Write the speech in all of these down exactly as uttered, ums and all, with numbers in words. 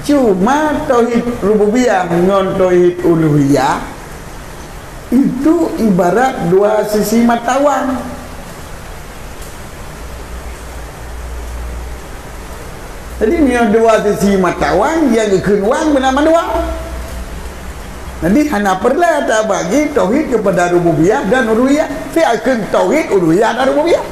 Cuma tauhid rububiyah ngon tauhid uluhiyah itu ibarat dua sisi mata wang. Jadi, meunyoe dua sisi mata wang, nyang geukheun wang beuna mandua. Jadi, hana peureulée tabagi tauhid keupada rububiyah dan uluhiyah. Fi'akheun tauhid uluhiyah dan rububiyah.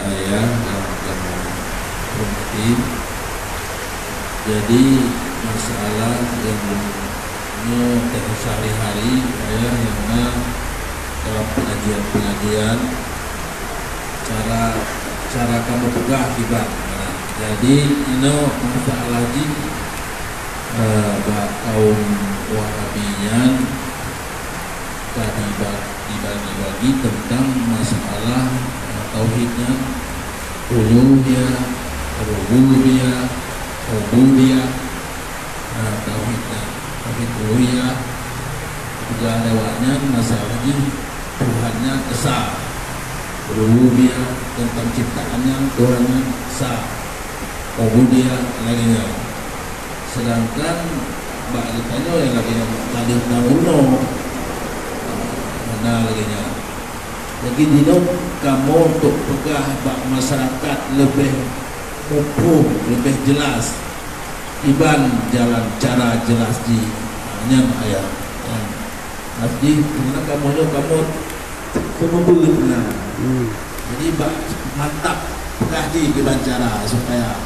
Eh, ayah dan kamu hormati. Jadi, masalah nyang nyoe teuh sehari-hari, ayah nyang na dalam pengajian-pengajian, cara, cara kamoe peugah kiban. Jadi, inoe masalah jih, eh, bak kaum Wahabi nyan, ka diba-, dibagi-bagi teuntang masalah, eh, tauhid nyan, uluhiyah, rububiyah, ubudiyah, eh, tauhid nyan. Tauhid uluhiyah, peugah lé awaknyan masalah jih Tuhan nyan esa. Rububiyah, teuntang ciptaan nyan, Tuhan nyan esa. Ubudiyah, lagée nyan. Sedangkan bak geutanyoe nyang lagée nyan ka lheueh na unoe. Hana lagée nyan. Jadi, jinoe kamoe untuk peugah bak masyarakat leubeh muphom, leubeh jelas kiban jalan cara jelas jih. Nyan ayah. Nyan. Jadi, keureuna kamoe nyoe, kamoe seumeubeuet na. Hmm. Jadi, bak mantap peugah jih kiban cara supaya,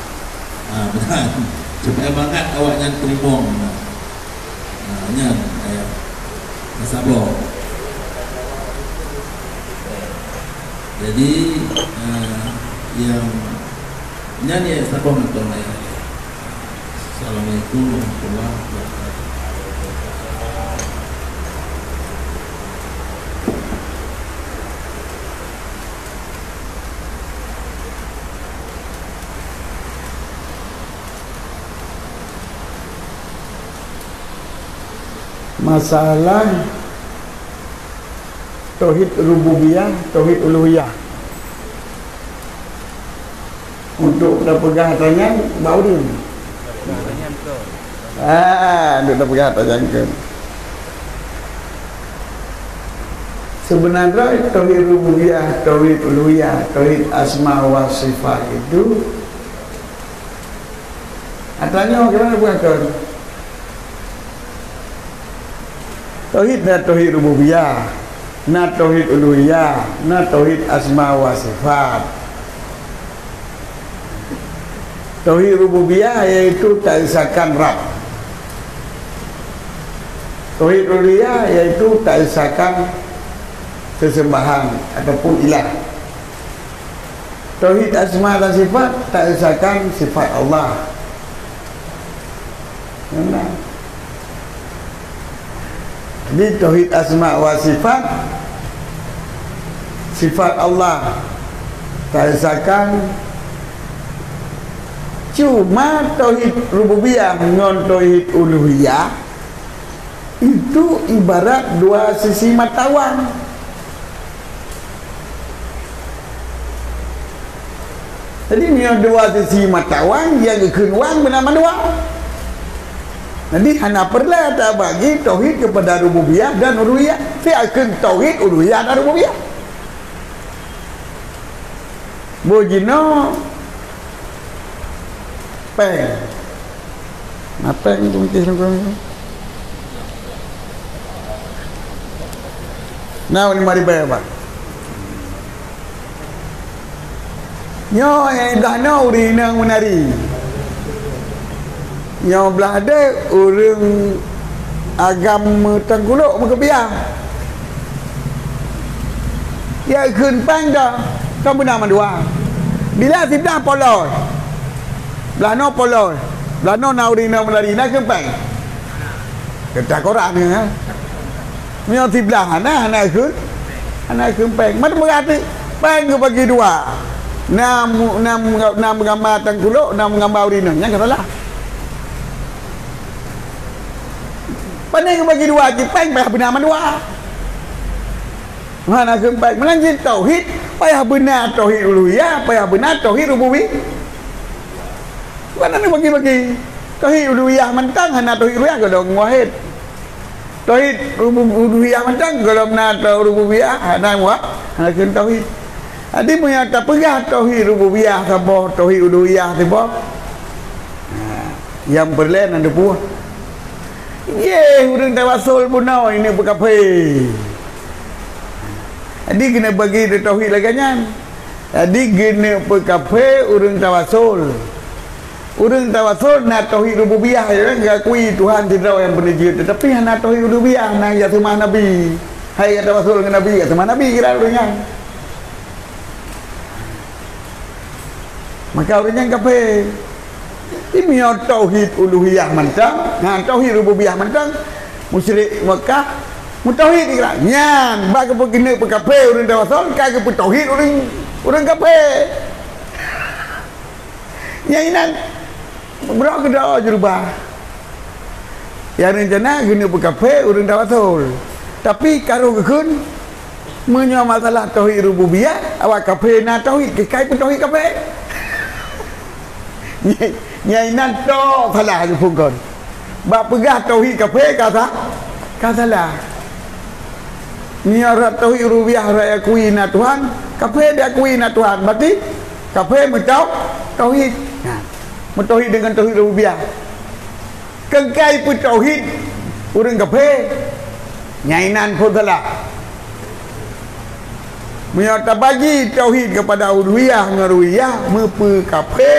ha, meunan, supaya mangat awaknyan teurimong na. Ha, nyan, eh, saboh. Jadi, eh, nyang Nyan ya, saboh mantong ayah. Assalamualaikum warahmatullahi wabarakatuh. Masalah tauhid rububiyah, tauhid uluhiyah. Untuk tapeugah ata nyan bak ureueng. Ah, untuk tapeugah ata nyan keu. Seubeunajih tauhid rububiyah, tauhid uluhiyah, tauhid asma wa sifat itu, ata nyoe kiban peugah kon. Tauhid na tauhid rububiyah, na tauhid uluhiyah, na tauhid asma wa sifat. Tauhid rububiyah yaitu taesakan Rabb. Tauhid uluhiyah yaitu taesakan seuseumbahan ataupun ilah. Tauhid asma dan sifat, taesakan sifat Allah. Nah. Jadi, tauhid asma wa sifat, sifat Allah taesakan. Cuma tauhid rububiyah ngon tauhid uluhiyah itu ibarat dua sisi mata wang. Jadi, meunyoe dua sisi mata wang, nyang geukheun wang beuna mandua. Jadi, hana peureulée tabagi tauhid keupada rububiyah dan uluhiyah. Fi'akheun tauhid uluhiyah dan rububiyah. Boh jinoe péng. Na péng teuntih lungkong nyoe. Na lima ribèe, Pak. Nyoe nyang blah noe ureueng inong meunari. Nyoe blah deuek ureueng agam meutangkulok meukeubiyah. Ya kheun péng dah, kan beuna mandua. Bila siblah poloi. Blah noe poloi, blah noe na ureueng inong meulari, na kheun péng. Keuta koran nyan, ha? Meunyoe siblah hana, hana kheun, hana kheun péng. Meunan beurati péng geubagi dua. Na mu-, na mu-, na meugamba tangkulok, na meugamba ureueng inong. Nyan ka salah. Nyan geubagi dua cit péng payah beuna mandua. Hana keuh péng. Meunan cit tauhid payah beuna tauhid uluhiyah, payah beuna tauhid rububi-, Bukan hana bagi-bagi. Tauhid uluhiyah mantong hana tauhid uluhiyah gohlom wahid. Tauhid rubu-, uluhiyah mantong gohlom na tauhid rububiyah hana wa-, hana keuh tauhid. Jadi meunyoe tapeugah tauhid rububiyah saboh, tauhid uluhiyah saboh, ha, nyang peureulée na teupeue. Yeh, ureuëng tawasul bunoe ini peukaphé. Jadi keuneuk bagi tauhid lagée nyan. Jadi, keuneuk peukaphé ureuëng tawasul. Ureuëng tawasul na tauhid rububiyah, ya kan? Geukui Tuhan sidroe nyang peuneujeuet, tetapi hana tauhid uluhiyah, na jak seumah nabi. Hai ka tawasul ngon nabi, jak seumah nabi kira ureuëng nyan. Maka ureuëng nyan kaphé. Meunyoe tauhid uluhiyah mantong, ha, tauhid rububiyah mantong, musyrik Makkah, meutauhid ikrar. Nyan, bak geupeu-, keuneuk peukaphé ureuëng tawasul, ka geupeutauhid ureuëng, ureuëng kaphé. Nyang inan, brok keudoe jeurubah. Nyang rencana keuneuk peukaphé ureuëng tawasul. Tapi, ka roh geukheun, meunyoe masalah tauhid rububiyah, awak kaphé na tauhid, keukai peutauhid kaphé. Nyang inan tok salah geuphon kon. Bak peugah tauhid kaphé ka sa-, ka salah. Meunyoe rot tauhid rububiyah rot akui na Tuhan, kaphé diakui na Tuhan, berarti kaphé meutau-, tauhid. Nah, meutauhid deungon tauhid rububiyah. Keukai peutauhid ureuëng kaphé, nyang inan phon salah. Meunyoe tabagi tauhid keupada uluhiyah ngon rububiyah, meupeukaphé,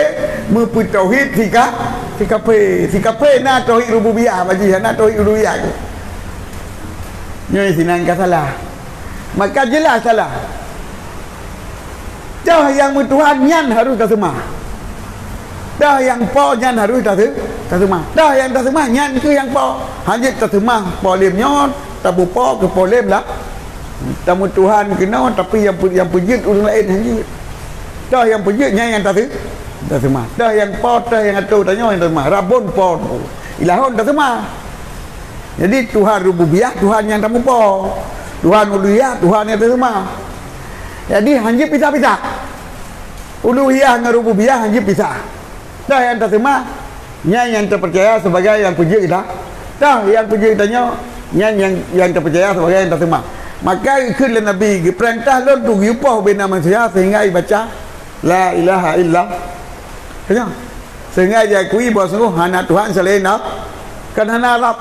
meupeutauhid sika-, sikaphé. Sikaphé na tauhid rububiyah, bagi hana tauhid uluhiyah. Nyoe sinan ka salah. Maka jeulaih salah. Toh nyang meutuhan nyan harôh taseumah. Toh nyang po nyan harôh tase-, taseumah. Toh nyang taseumah nyan keuh nyang po. Hanjeuet taseumah po lom nyoe, tapupo keu po lom lah. Tameutuhan keunoe, tapi nyang peu-, nyang peujeuet ureuëng laén hanjeuet. Toh nyang peujeuet nyan nyang tase-, taseumah. Toh nyang po, toh nyang atô tanyoe nyang taseumah. Rabbon po. Ilahon taseumah. Jadi, Tuhan rububiyah, Tuhan nyang tamupo. Tuhan uluhiyah, Tuhan nyang taseumah. Jadi, hanjeuet pisah-pisah. Uluhiyah ngon rububiyah hanjeuet pisah. Toh nyang taseumah, nyan nyang tapeucaya sibagai nyang peujeuet geutanyoe. Toh nyang peujeuet geutanyoe, nyan nyang, nyang tapeucaya sibagai nyang taseumah. Maka geukheun lé Nabi, geupeurintah lôn tugeuyue poh ubé na manusia sehingga ibaca, "La ilaha illa." Tanyoe. Sehingga jiakui bahwa sungguh hana Tuhan selain Allah. Kan hana Rabb,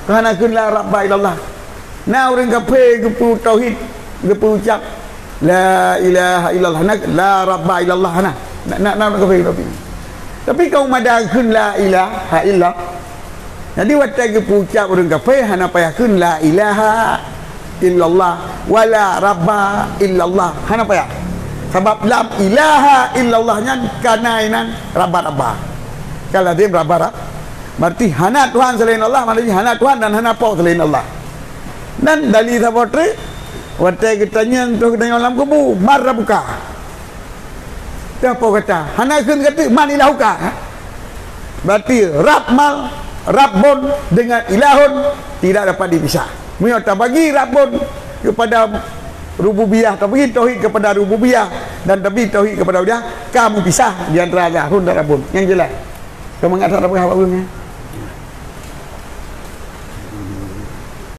kan hana kheun la Rabba illallah. Na ureuëng kaphé geupeu tauhid, geupeu ucap, "La ilaha illallah." Na, "La Rabba illallah." Na, na, na, na ureuëng kaphé geupeu. Tapi kaum mada kheun la ilaha illallah. Jadi, watée geupeu ucap ureuëng kaphé, hana payah kheun la ilaha illallah, wala rabba illallah. Hana payah. Sabab lam ilaha illallah nyan ka na inan rabba-rabba. Ka lazim rabba-rabba. Berarti hana Tuhan selain Allah, maknanya hana Tuhan dan hana po selain Allah. Dan dali saboh treuk, watée geutanyong, toh geutanyong lam kubu, "Man rabbuka?" Toh po gata, hana kheun gata, "Man ilahuka?" Berarti Rabb mal, Rabbun dengan ilahun tidak dapat dipisah. Meunyoe tabagi Rabbun kepada rububiyah, tabagi tauhid kepada rububiyah dan tabagi tauhid kepada uluhiyah, ka meupisah di antara ilahun dan Rabbun. Nyang jeulaih. Ka mangat that tapeugah bak ulôn nyan.